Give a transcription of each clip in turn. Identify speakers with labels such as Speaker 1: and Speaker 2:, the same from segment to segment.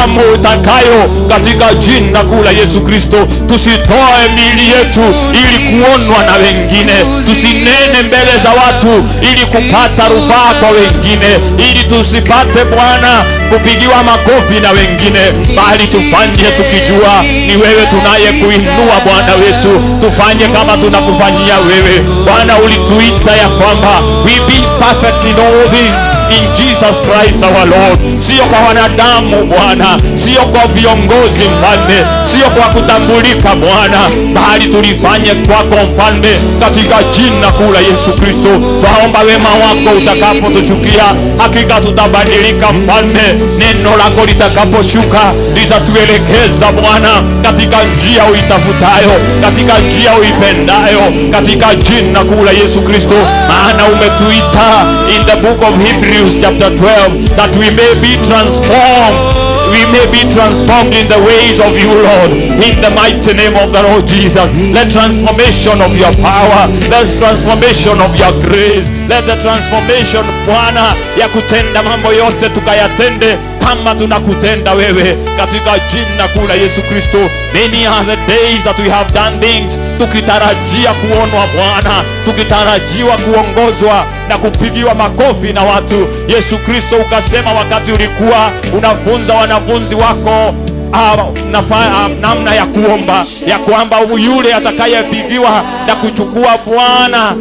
Speaker 1: damu utakayo, katika jina kuu la Yesu Kristo. Tusitoe miili yetu ili kuonwa na wengine, tusinene mbele za watu ili kupata rufaa kwa wengine, ili tusipate, Bwana, kupigiwa makofi na wengine, bali tufanye tukijua ni wewe tunayekuinua, Bwana wetu. Tufanye kama tunakufanyia wewe, Bwana. Ulituita ya kwamba we be perfect in all things in Jesus Christ our Lord. Sio kwa wanadamu, Bwana, sio kwa viongozi, Mfalme, sio kwa kutambulika, Bwana, bali tulifanye kwako, Mfalme, katika jina kuu la Yesu Kristo. Twaomba wema wako utakapotushukia, hakika tutabadilika, Mfalme. Neno lako litakaposhuka litatuelekeza, Bwana, katika njia uitafutayo, katika njia uipendayo, katika jina kuu la Yesu Kristo, maana umetuita in the book of Hebrews chapter 12 that we may be transformed in the ways of you, Lord, in the mighty name of the Lord Jesus. Let transformation of your power, let transformation of your grace, let the transformation, Bwana, ya kutenda mambo yote tukayatende kama tunakutenda wewe, katika jina kuu la Yesu Kristo. Many are the days that we have done things tukitarajia kuonwa, Bwana, tukitarajiwa kuongozwa na kupigiwa makofi na watu. Yesu Kristo, ukasema wakati ulikuwa unafunza wanafunzi wako namna ya kuomba, ya kwamba yule atakayepigiwa na kuchukua, Bwana,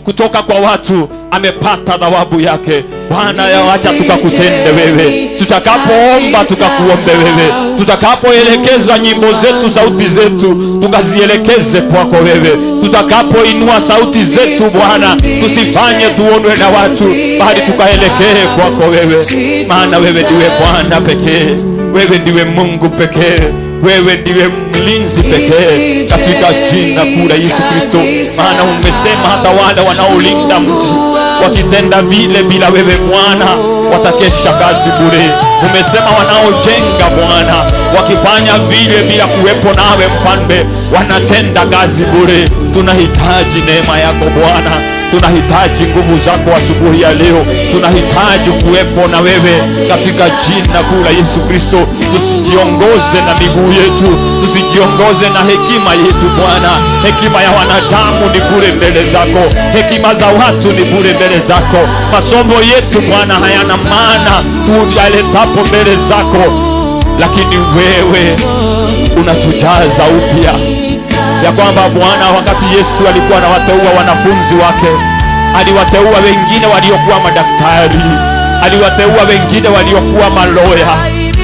Speaker 1: kutoka kwa watu amepata thawabu yake. Bwana, wacha tukakutende wewe, tutakapoomba tukakuombe wewe, tutakapoelekeza nyimbo zetu, sauti zetu tukazielekeze kwako wewe, tutakapoinua sauti zetu, Bwana, tusifanye tuonwe na watu, bali tukaelekee kwako wewe, maana wewe ndiwe Bwana pekee, wewe ndiwe Mungu pekee, wewe ndiwe mlinzi pekee, katika jina kuu la Yesu Kristo. Maana umesema hata wale wanaolinda mji wakitenda vile bila wewe, Bwana, watakesha kazi bure. Umesema wanaojenga, Bwana, wakifanya vile bila kuwepo nawe, Mfalme, wanatenda kazi bure. Tunahitaji neema yako, Bwana, tunahitaji nguvu zako asubuhi ya leo, tunahitaji kuwepo na wewe katika jina kuu la Yesu Kristo. Tusijiongoze na miguu yetu, tusijiongoze na hekima yetu, Bwana. Hekima ya wanadamu ni bure mbele zako, hekima za watu ni bure mbele zako. Masomo yetu, Bwana, hayana maana tuyaletapo mbele zako, lakini wewe unatujaza upya ya kwamba, Bwana, wakati Yesu alikuwa anawateua wanafunzi wake, aliwateua wengine waliokuwa madaktari, aliwateua wengine waliokuwa maloya,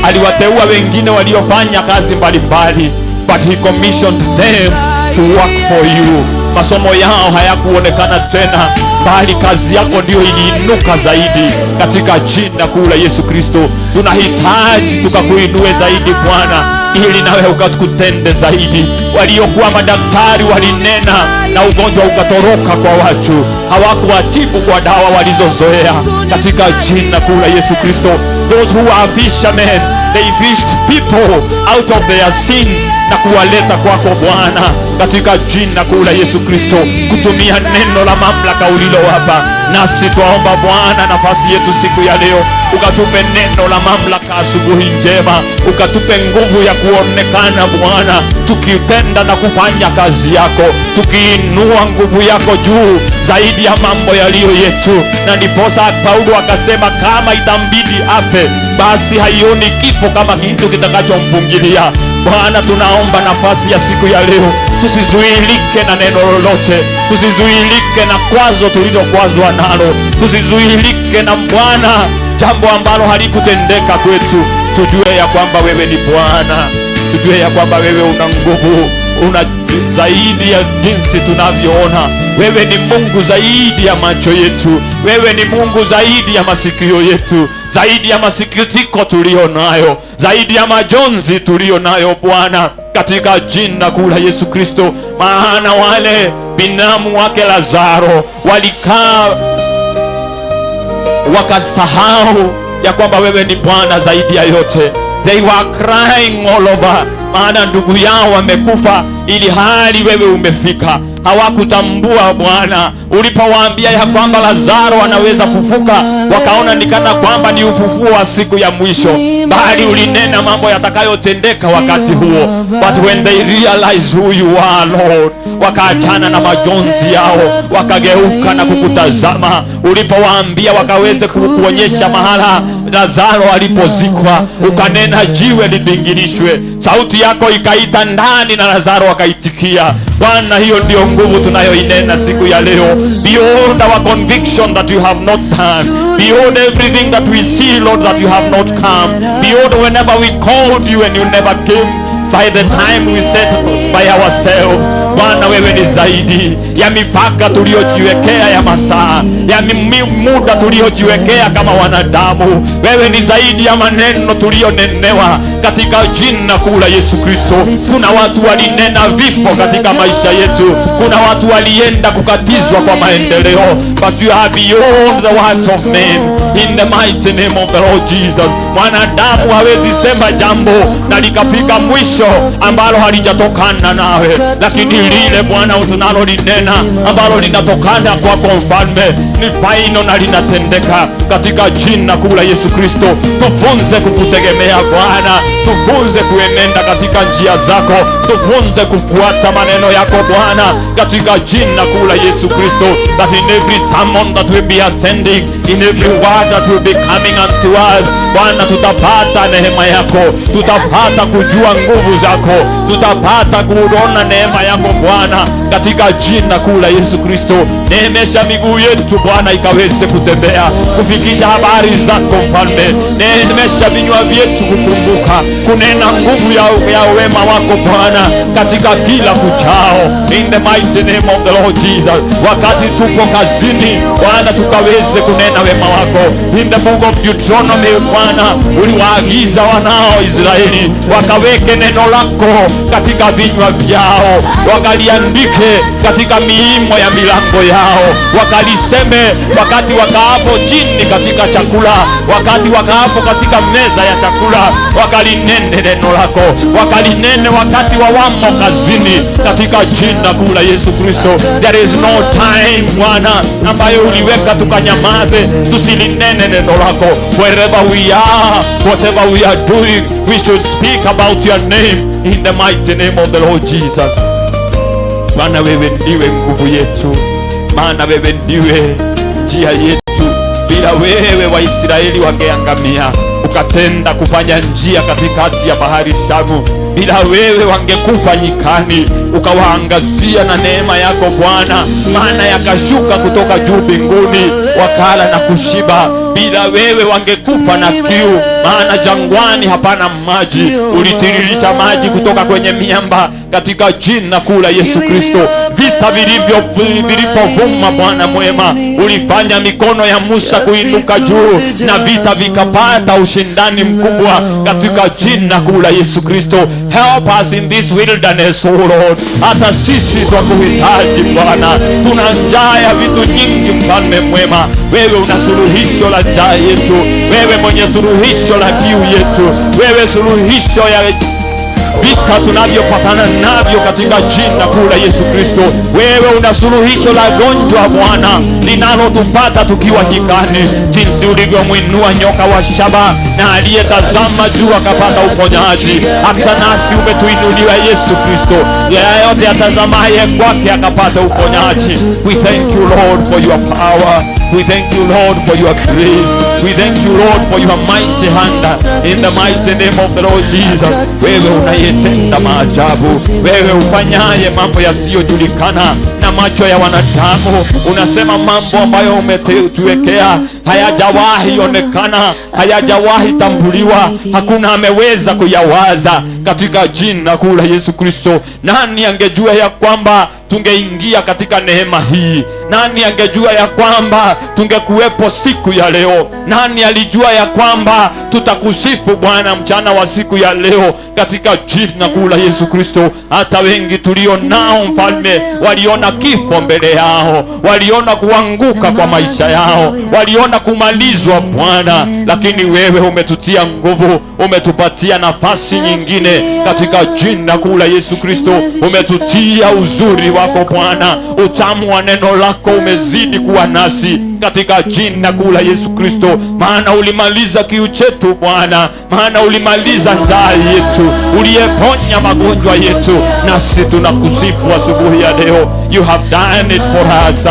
Speaker 1: aliwateua wengine waliofanya kazi mbalimbali, but he commissioned them to work for you. Masomo yao hayakuonekana tena, bali kazi yako ndiyo iliinuka zaidi, katika jina kuu la Yesu Kristo. Tunahitaji tukakuinue zaidi, Bwana, ili nawe ukakutende zaidi. Waliokuwa madaktari walinena na ugonjwa ukatoroka kwa watu, hawakuwatibu kwa dawa walizozoea, katika jina kuu la Yesu Kristo. Those who are fishermen, they fished people out of their sins na kuwaleta kwako, Bwana, katika jina kuu la Yesu Kristo, kutumia neno la mamlaka ulilowapa. Nasi twaomba, Bwana, nafasi yetu siku ya leo, ukatupe neno la mamlaka asubuhi njema, ukatupe nguvu ya kuonekana, Bwana, tukitenda na kufanya kazi yako, tukiinua nguvu yako juu zaidi ya mambo yaliyo yetu. Na ndiposa Paulo akasema kama itambidi afe, basi haioni kifo kama kitu kitakachomfungilia. Bwana, tunaomba nafasi ya siku ya leo, tusizuilike na neno lolote, tusizuilike na kwazo tulilokwazwa nalo, tusizuilike na, Bwana, jambo ambalo halikutendeka kwetu. Tujue ya kwamba wewe ni Bwana, tujue ya kwamba wewe una nguvu, una zaidi ya jinsi tunavyoona. Wewe ni Mungu zaidi ya macho yetu, wewe ni Mungu zaidi ya masikio yetu, zaidi ya masikitiko tuliyo nayo, zaidi ya majonzi tuliyo nayo, Bwana, katika jina kuu la Yesu Kristo. Maana wale binamu wake Lazaro walikaa wakasahau ya kwamba wewe ni Bwana zaidi ya yote. They were crying all over, maana ndugu yao wamekufa, ili hali wewe umefika. Hawakutambua Bwana, ulipowaambia ya kwamba Lazaro anaweza fufuka, wakaona ni kana kwamba ni ufufuo wa siku ya mwisho, bali ulinena mambo yatakayotendeka wakati huo. But when they realize who you are, Lord, wakaachana na majonzi yao, wakageuka na kukutazama. Ulipowaambia wakaweze kukuonyesha mahala Lazaro alipozikwa, ukanena jiwe libingirishwe, sauti yako ikaita ndani na Lazaro akaitikia. Bwana, hiyo ndiyo nguvu tunayoinena siku ya leo. Beyond our conviction that you have not done, beyond everything that we see, Lord, that you have not come, beyond whenever we called you and you never came, by the time we set by ourselves. Bwana, wewe ni zaidi ya mipaka tuliyojiwekea ya masaa ya muda tuliyojiwekea kama wanadamu. Wewe ni zaidi ya maneno tuliyonenewa katika jina kuu la Yesu Kristo. Kuna watu walinena vifo katika maisha yetu, kuna watu walienda kukatizwa kwa maendeleo, but you are beyond the words of men in the mighty name of the Lord Jesus. Mwanadamu hawezi sema jambo na likafika mwisho ambalo halijatokana nawe, lakini lile Bwana tunalolinena ambalo linatokana kwako Mfalme ni final na linatendeka katika jina kuu la Yesu Kristo. Tufunze kukutegemea Bwana, tufunze kuenenda katika njia zako, tufunze kufuata maneno yako Bwana, katika jina kuu la Yesu Kristo, that in every sermon that we be attending, in every word that will be coming unto us, Bwana, tutapata neema yako, tutapata kujua nguvu zako, tutapata kuona neema yako Bwana, katika jina kuu la Yesu Kristo. Neemesha miguu yetu Bwana ikaweze kutembea kufikisha habari zako Mfalme. Neemesha vinywa vyetu kukumbuka kunena nguvu ya wema wako Bwana katika kila kuchao, in the mighty name of the Lord Jesus. Wakati tupo kazini Bwana, tukaweze kunena wema wako. In the book of Deuteronomy, Bwana, uliwaagiza wanao Israeli wakaweke neno lako katika vinywa vyao, wakaliandike katika miimo ya milango yao, wakaliseme wakati wakaapo chini katika chakula, wakati wakaapo katika meza ya chakula, wakalinene neno lako, wakalinene wakati wawamo kazini, katika jina kuu la Yesu Kristo. There is no time, Bwana, ambayo uliweka tukanyamaze tusilinene neno lako. Wherever we are, whatever we are doing, we should speak about your name in the mighty name of the Lord Jesus. Bwana, wewe ndiwe nguvu yetu, maana wewe ndiwe njia yetu. Bila wewe Waisraeli wangeangamia. Ukatenda kufanya njia katikati ya bahari Shamu. Bila wewe wangekufa nyikani. Ukawaangazia na neema yako Bwana, maana yakashuka kutoka juu mbinguni, wakala na kushiba. Bila wewe wangekufa na kiu, maana jangwani hapana maji. Ulitiririsha maji kutoka kwenye miamba katika jina kuu la Yesu Kristo. Vita vilipovuma, Bwana mwema, ulifanya mikono ya Musa kuinuka juu na vita vikapata ushindani mkubwa katika jina kuu la Yesu Kristo. Help us in this wilderness, O Lord. Hata sisi twakuhitaji Bwana, tuna njaa ya vitu nyingi, mfalme mwema. Wewe una suluhisho la njaa yetu, wewe mwenye suluhisho la kiu yetu, wewe suluhisho ya vita tunavyopatana navyo katika jina kuu la Yesu Kristo. Wewe una suluhisho la gonjwa, Bwana, linalotupata tukiwa nyikani, jinsi ulivyomwinua nyoka wa shaba na aliyetazama juu akapata uponyaji. Hata nasi umetuinuliwa Yesu Kristo, yeyote atazamaye kwake akapata uponyaji. We thank you, Lord, for your power. We thank you, Lord, for your grace. We thank you, Lord, for your mighty hand in the mighty name of the Lord Jesus. Wewe unayetenda maajabu, wewe ufanyaye mambo yasiyojulikana na macho ya wanadamu, unasema mambo ambayo umetuwekea hayajawahi onekana, hayajawahi tambuliwa, hakuna ameweza kuyawaza katika jina kuu la Yesu Kristo. Nani angejua ya kwamba tungeingia katika neema hii? Nani angejua ya kwamba tungekuwepo siku ya leo? Nani alijua ya kwamba tutakusifu Bwana mchana wa siku ya leo, katika jina kuu la Yesu Kristo? Hata wengi tulio nao Mfalme waliona kifo mbele yao, waliona kuanguka kwa maisha yao, waliona kumalizwa Bwana, lakini wewe umetutia nguvu, umetupatia nafasi nyingine katika jina kuu la Yesu Kristo. Umetutia uzuri wako Bwana, utamu wa neno lako umezidi kuwa nasi katika jina kuu la Yesu Kristo, maana ulimaliza kiu chetu Bwana, maana ulimaliza njaa yetu, uliyeponya magonjwa yetu, nasi tunakusifu asubuhi ya leo. You have done it for us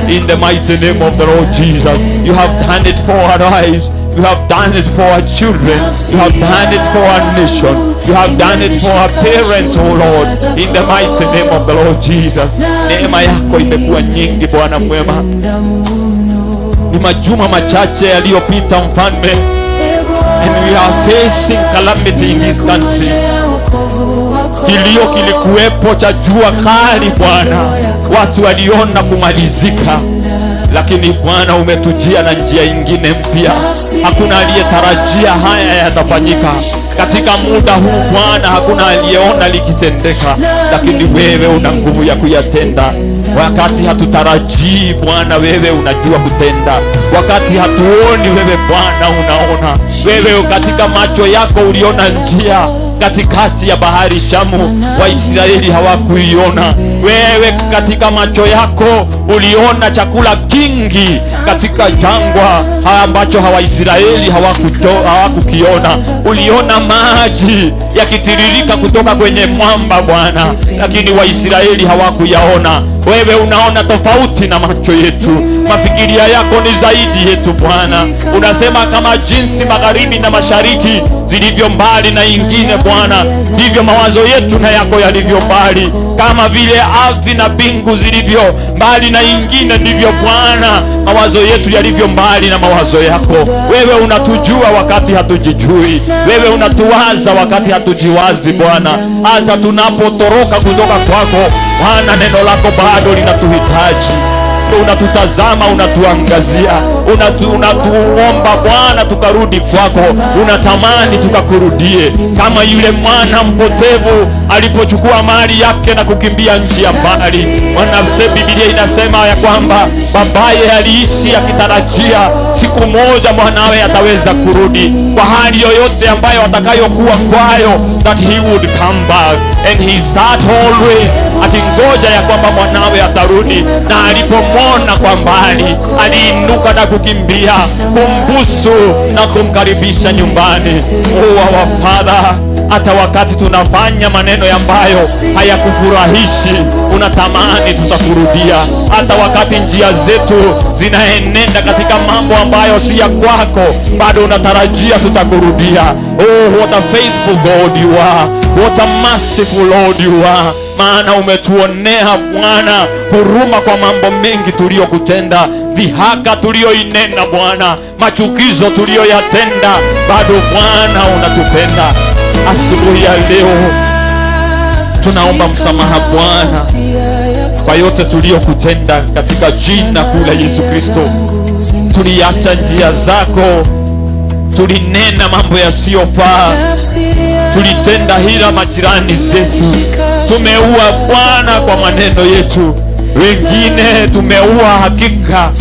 Speaker 1: in the mighty name of the Lord Jesus. You have done it for our lives. You have done it for our children. You have done it for our nation. You have done it for our parents, oh Lord, in the mighty name of the Lord Jesus. Neema yako imekuwa nyingi, Bwana mwema. Ni majuma machache yaliyopita, Mfalme, and we are facing calamity in this country. Kilio kilikuwepo cha jua kali Bwana, watu waliona kumalizika, lakini Bwana umetujia na njia ingine mpya. Hakuna aliyetarajia haya yatafanyika katika muda huu Bwana, hakuna aliyeona likitendeka, lakini wewe una nguvu ya kuyatenda. Wakati hatutarajii Bwana, wewe unajua kutenda. Wakati hatuoni, wewe Bwana unaona. Wewe katika macho yako uliona njia katikati ya bahari Shamu, Waisraeli hawakuiona. Wewe katika macho yako uliona chakula kingi katika jangwa ambacho Waisraeli hawakukiona. Uliona maji yakitiririka kutoka kwenye mwamba Bwana, lakini Waisraeli hawakuyaona. Wewe unaona tofauti na macho yetu, mafikiria yako ni zaidi yetu Bwana. Unasema kama jinsi magharibi na mashariki zilivyo mbali na ingine Bwana, ndivyo mawazo yetu na yako yalivyo mbali. Kama vile ardhi na mbingu zilivyo mbali na ingine, ndivyo Bwana mawazo yetu yalivyo mbali na mawazo yako. Wewe unatujua wakati hatujijui, wewe unatuwaza wakati hatujiwazi Bwana. Hata tunapotoroka kutoka kwako Bwana, neno lako bado linatuhitaji. Unatutazama, unatuangazia, unatuomba Bwana tukarudi kwako, unatamani tukakurudie, kama yule mwana mpotevu alipochukua mali yake na kukimbia nchi ya mbali. Biblia inasema ya kwamba babaye aliishi akitarajia siku moja mwanawe ataweza kurudi kwa hali yoyote ambayo atakayokuwa kwayo, that he would come back, and he sat always akingoja ya kwamba mwanawe atarudi, na alipomwona kwa mbali aliinuka na kukimbia kumbusu na kumkaribisha nyumbani. Oh, our Father, hata wakati tunafanya maneno ambayo hayakufurahishi, unatamani tutakurudia. Hata wakati njia zetu zinaenenda katika mambo ambayo si ya kwako, bado unatarajia tutakurudia. Oh, what a faithful God you are. What a merciful Lord you are. Maana umetuonea Bwana huruma kwa mambo mengi tuliyokutenda, dhihaka tuliyoinena Bwana, machukizo tuliyoyatenda, bado Bwana unatupenda. Asubuhi ya leo tunaomba msamaha Bwana kwa yote tuliyokutenda katika jina kuu la Yesu Kristo. Tuliacha njia zako, tulinena mambo yasiyofaa, tulitenda hila majirani zetu, tumeua Bwana kwa maneno yetu, wengine tumeua hakika,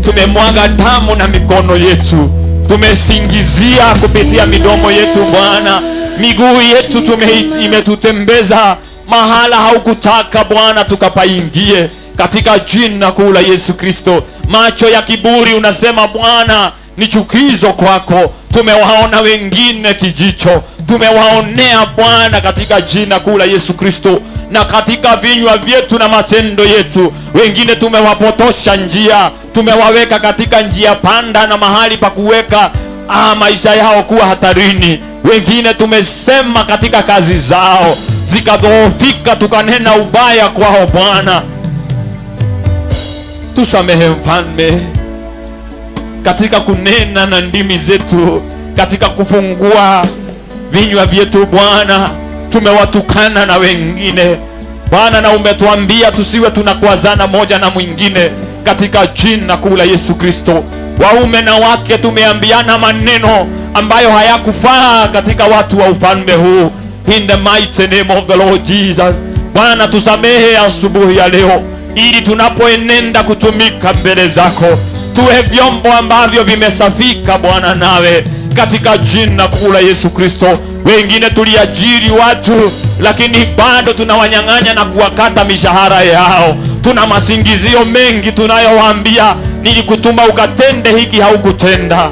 Speaker 1: tumemwaga damu na mikono yetu, tumesingizia kupitia midomo yetu Bwana, miguu yetu imetutembeza mahala haukutaka Bwana tukapaingie, katika jina kuu la Yesu Kristo. Macho ya kiburi unasema Bwana ni chukizo kwako. Tumewaona wengine kijicho, tumewaonea Bwana katika jina kuu la Yesu Kristo, na katika vinywa vyetu na matendo yetu, wengine tumewapotosha njia, tumewaweka katika njia panda na mahali pa kuweka maisha yao kuwa hatarini. Wengine tumesema katika kazi zao zikadhoofika, tukanena ubaya kwao Bwana. Tusamehe Mfalme, katika kunena na ndimi zetu, katika kufungua vinywa vyetu Bwana, tumewatukana na wengine Bwana, na umetuambia tusiwe tunakwazana moja na mwingine. katika jina kuu la Yesu Kristo. Waume na wake tumeambiana maneno ambayo hayakufaa katika watu wa ufalme huu, in the mighty name of the Lord Jesus. Bwana, tusamehe asubuhi ya leo, ili tunapoenenda kutumika mbele zako tuwe vyombo ambavyo vimesafika Bwana nawe, katika jina kuu la Yesu Kristo. Wengine tuliajiri watu, lakini bado tunawanyang'anya na kuwakata mishahara yao. Tuna masingizio mengi tunayowaambia, nilikutuma ukatende hiki, haukutenda.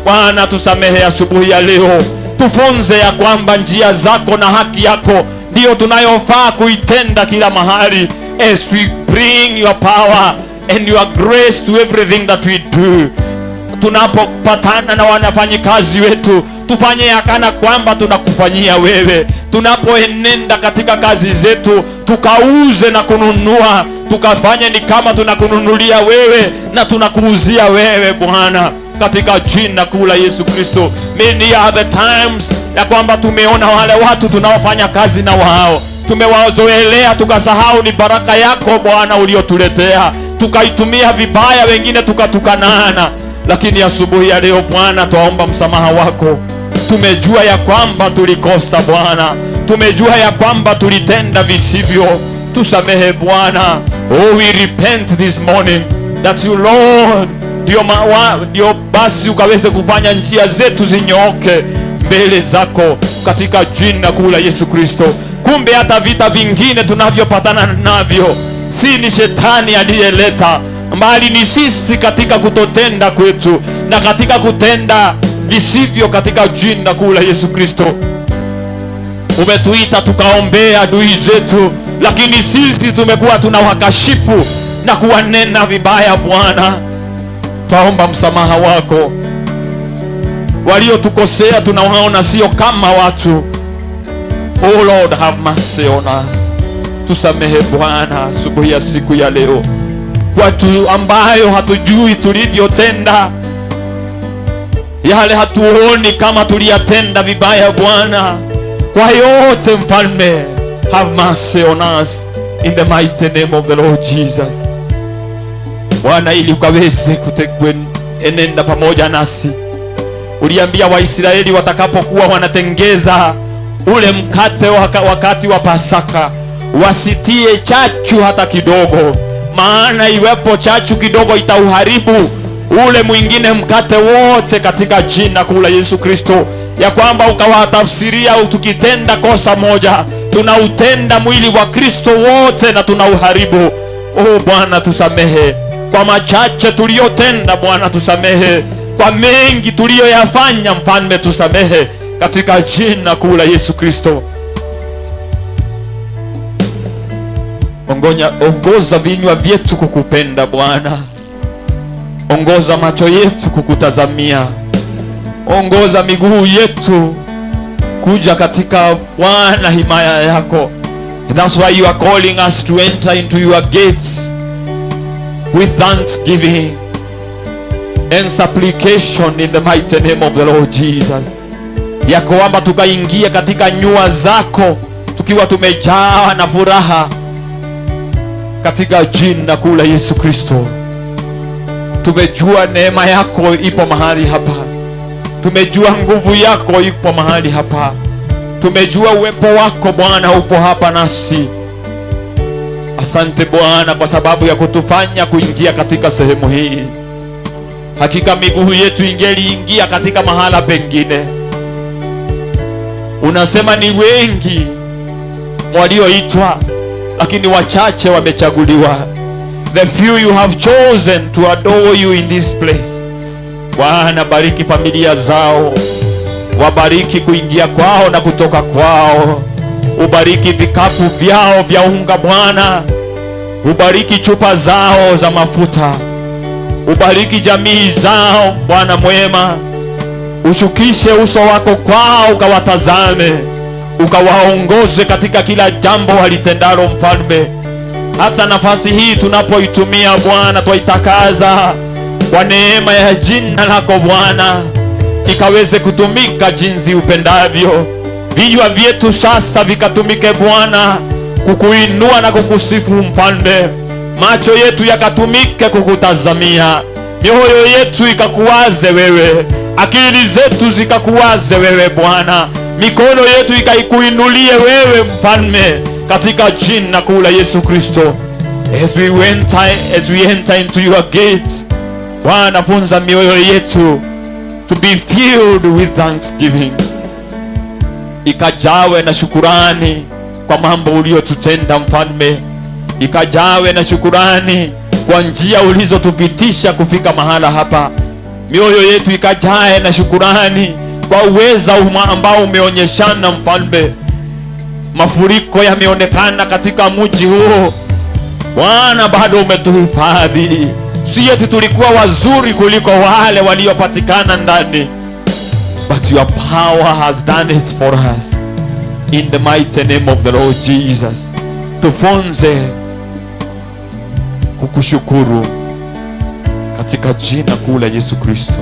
Speaker 1: Bwana, tusamehe asubuhi ya leo, tufunze ya kwamba njia zako na haki yako ndiyo tunayofaa kuitenda kila mahali, as we bring your power and your grace to everything that we do. Tunapopatana na wanafanyikazi wetu, tufanye ya kana kwamba tunakufanyia wewe. Tunapoenenda katika kazi zetu, tukauze na kununua, tukafanye ni kama tunakununulia wewe na tunakuuzia wewe Bwana, katika jina kuu la Yesu Kristo. Many are the times ya kwamba tumeona wale watu tunaofanya kazi na wao, tumewazoelea tukasahau ni baraka yako Bwana uliotuletea, tukaitumia vibaya, wengine tukatukanana. Lakini asubuhi ya leo Bwana, twaomba msamaha wako. Tumejua ya kwamba tulikosa Bwana, tumejua ya kwamba tulitenda visivyo. Tusamehe Bwana. Oh, we repent this morning that you, Lord, ndio basi ukaweze kufanya njia zetu zinyooke mbele zako katika jina kuu la Yesu Kristo. Kumbe hata vita vingine tunavyopatana navyo si ni shetani aliyeleta, bali ni sisi katika kutotenda kwetu na katika kutenda visivyo katika jina kuu la Yesu Kristo. Umetuita tukaombea adui zetu, lakini sisi tumekuwa tunawakashifu na kuwanena vibaya. Bwana, twaomba msamaha wako. Waliotukosea tunawaona sio kama watu. Oh Lord, have mercy on us. Tusamehe Bwana asubuhi ya siku ya leo watu ambayo hatujui tulivyotenda, yale hatuoni kama tuliyatenda vibaya Bwana. Kwa yote Mfalme, have mercy on us in the mighty name of the Lord Jesus. Bwana, ili ukaweze kuenenda pamoja nasi. Uliambia Waisraeli watakapokuwa wanatengeza ule mkate wakati wa Pasaka, wasitie chachu hata kidogo, maana iwepo chachu kidogo itauharibu ule mwingine mkate wote, katika jina kuu la Yesu Kristo, ya kwamba ukawatafsiria tukitenda kosa moja tunautenda mwili wa Kristo wote na tunauharibu. Oh Bwana, tusamehe kwa machache tuliyotenda. Bwana, tusamehe kwa mengi tuliyoyafanya. Mfalme, tusamehe katika jina kuu la Yesu Kristo. Ongoza vinywa vyetu kukupenda Bwana, ongoza macho yetu kukutazamia, ongoza miguu yetu kuja katika Bwana himaya yako. And that's why you are calling us to enter into your gates with thanksgiving and supplication in the mighty name of the Lord Jesus, ya kwamba tukaingia katika nyua zako tukiwa tumejaa na furaha katika jina kuu la Yesu Kristo. Tumejua neema yako ipo mahali hapa, tumejua nguvu yako ipo mahali hapa, tumejua uwepo wako Bwana upo hapa nasi. Asante Bwana kwa sababu ya kutufanya kuingia katika sehemu hii. Hakika miguu yetu ingeliingia katika mahala pengine. Unasema ni wengi walioitwa, lakini wachache wamechaguliwa. The few you have chosen to adore you in this place. Bwana, bariki familia zao, wabariki kuingia kwao na kutoka kwao. Ubariki vikapu vyao vya unga Bwana, ubariki chupa zao za mafuta, ubariki jamii zao Bwana mwema. Ushukishe uso wako kwao, ukawatazame, ukawaongoze katika kila jambo walitendalo Mfalme. Hata nafasi hii tunapoitumia Bwana, twaitakaza kwa neema ya jina lako Bwana, ikaweze kutumika jinsi upendavyo. Vinywa vyetu sasa vikatumike Bwana kukuinua na kukusifu Mfalme. Macho yetu yakatumike kukutazamia, mioyo yetu ikakuwaze wewe, akili zetu zikakuwaze wewe Bwana, mikono yetu ikaikuinulie wewe Mfalme, katika jina kuu la Yesu Kristo. As we enter into your gates, Bwana, funza mioyo yetu to be filled with thanksgiving, ikajawe na shukurani kwa mambo uliyotutenda Mfalme, ikajawe na shukurani kwa njia ulizotupitisha kufika mahala hapa. Mioyo yetu ikajae na shukurani kwa uweza ambao umeonyeshana Mfalme. Mafuriko yameonekana katika mji huo, Bwana, bado umetuhifadhi. Si eti tulikuwa wazuri kuliko wale waliopatikana ndani, but your power has done it for us, in the mighty name of the Lord Jesus. Tufunze kukushukuru katika jina kuu la Yesu Kristo.